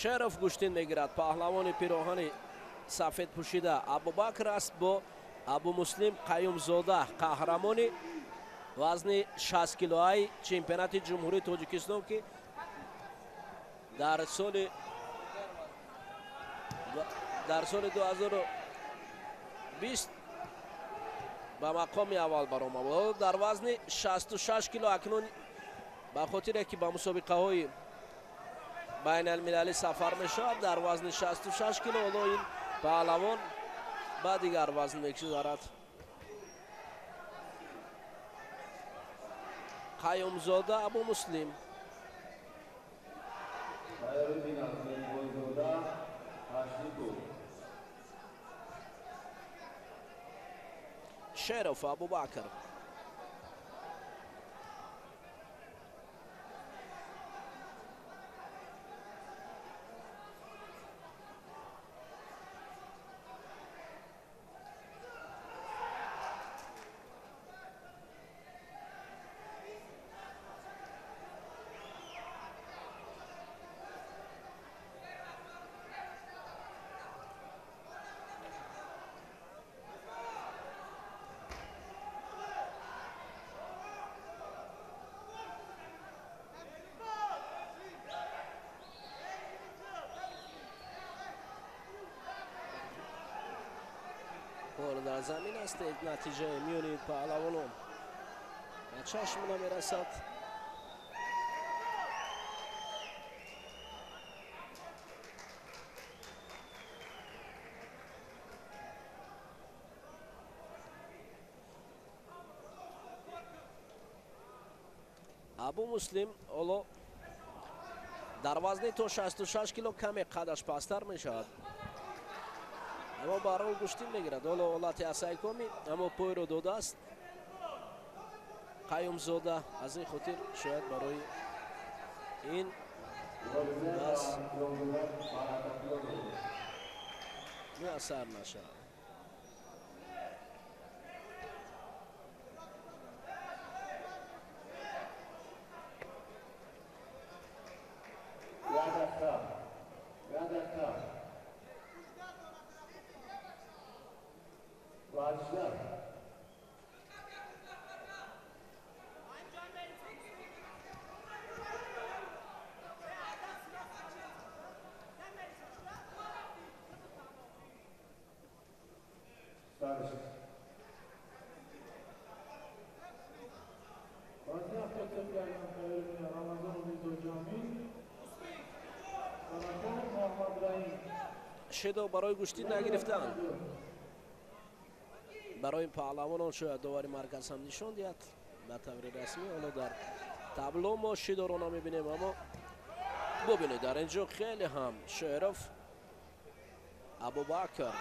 Шеров гӯштин мегирад. Паҳлавони пироҳани сафед пӯшида Абубакр аст бо Абумуслим Қаюмзода, қаҳрамони вазни 60 килоаи чемпионати Ҷумҳурии Тоҷикистон, ки дар соли 2020 ба мақоми аввал баромад. Дар вазни 66 кило акнун ба хотире ки ба мусобиқаҳои байналмилалӣ сафар мешавад, дар вазни 66 кило ҳоло ин паҳлавон ба дигар вазн мегузарад. Қаюмзода Абумуслим. Шеров Абубакр. Дар замин аст, натиҷаи миёни паҳлавонон ба чашм намерасад. Абумуслим ҳоло дар вазни то 66 кило каме қадаш пасттар мешавад, аммо барол гӯштин мегирад. Ҳоло ҳолати асайкоми, аммо пойро додааст Қаюмзода. Аз ин хотир шояд барои ин бас муяссар нашавад. Шедо барои гӯштин нагирифтанд. Барои паҳлавонон шояд довари марказ ҳам нишон диҳад ба таври расмӣ. Ҳоло дар табло мо шидоро намебинем, аммо бубинед, дар ин ҷо хеле ҳам Шеров Абубакр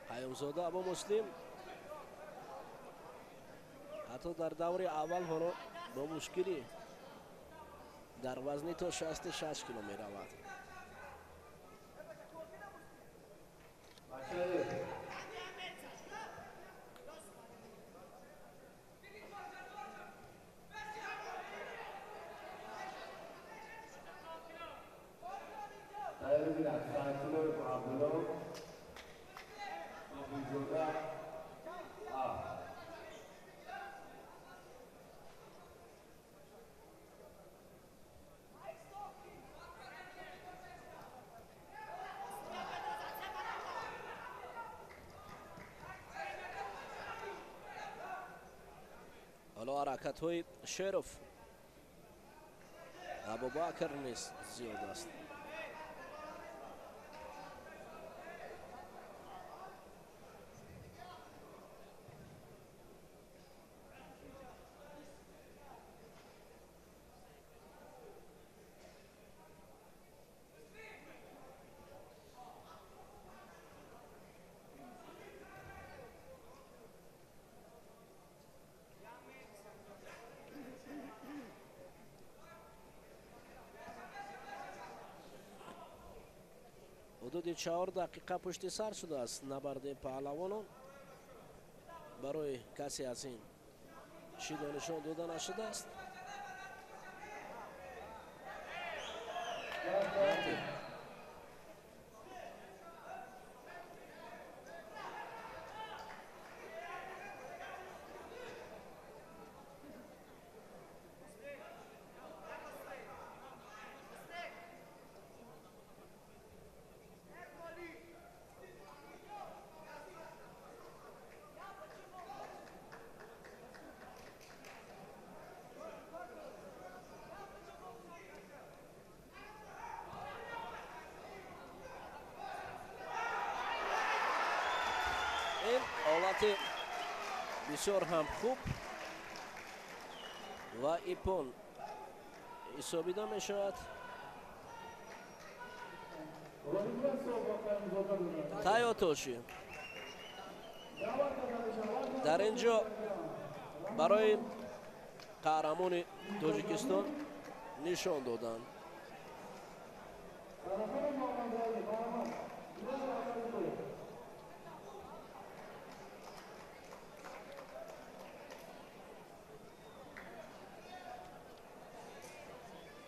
Қаюмзода Абумуслим ҳатто дар даври аввал ҳоло бо мушкилӣ дар вазни то 66 кило меравад. ҳоло ҳаракатҳои Шеров Абубакр низ зиёд аст. Ҳудуди 4 дақиқа пушти сар шудааст набарди паҳлавонон. Барои касе аз ин шидо нишон дода нашудааст. Ҳолати бисёр ҳам хуб ва ипон ҳисобида мешавад. Тайотоши дар ин ҷо барои қаҳрамони Тоҷикистон нишон доданд.